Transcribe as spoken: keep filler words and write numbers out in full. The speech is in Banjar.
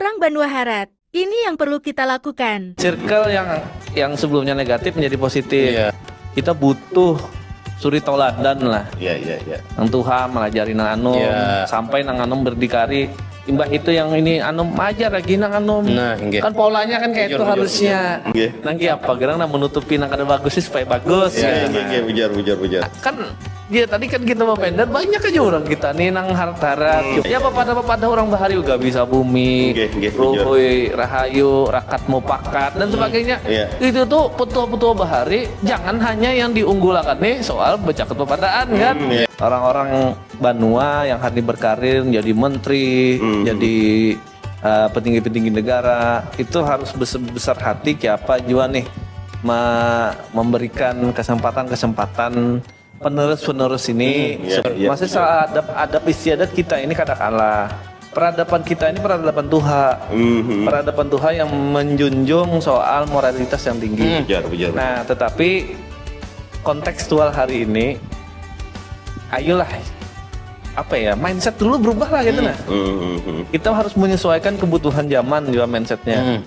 Orang banua harat. Ini yang perlu kita lakukan. Circle yang yang sebelumnya negatif menjadi positif. Iya. Kita butuh suri tauladan lah. Iya, iya, iya. Nang tuha melajari nang anum Iya. sampai nang anum berdikari. Imbah itu yang ini anum ajar lagi nang anum. Nah, nggih. Kan polanya kan kayak Bujur, itu bujur, harusnya. Nggih. Nang ki apa gerang nang menutupi nang kada bagus sih supaya bagus. Iya, Gitu. nggih, nggih, bujur, bujur, bujur. Kan ya tadi kan kita mau pender banyak aja orang kita nih nang harat-harat. Ya apa pada pada orang bahari juga bisa bumi, Nggih, nggih, bujur. ruhui, rahayu, rakat mupakat dan sebagainya. Iya. Itu tuh petua-petua bahari jangan hanya yang diunggulakan nih soal bercakat pepadaan kan. Hmm, iya. Orang-orang banua yang hari ini berkarir jadi menteri, Hmm. jadi uh, petinggi-petinggi negara itu harus bes- besar hati siapa jua nih me- memberikan kesempatan-kesempatan penerus-penerus ini. Hmm, iya, iya, Masih iya. soal adab adab istiadat kita ini katakanlah peradaban kita ini peradaban tuha. Mhm. Peradaban tuha yang menjunjung soal moralitas yang tinggi. Bujur, bujur. Nah, tetapi kontekstual hari ini, ayolah apa ya mindset dulu berubah lah gitu nah. Mhm. Kita harus menyesuaikan kebutuhan zaman juga mindsetnya. Hmm.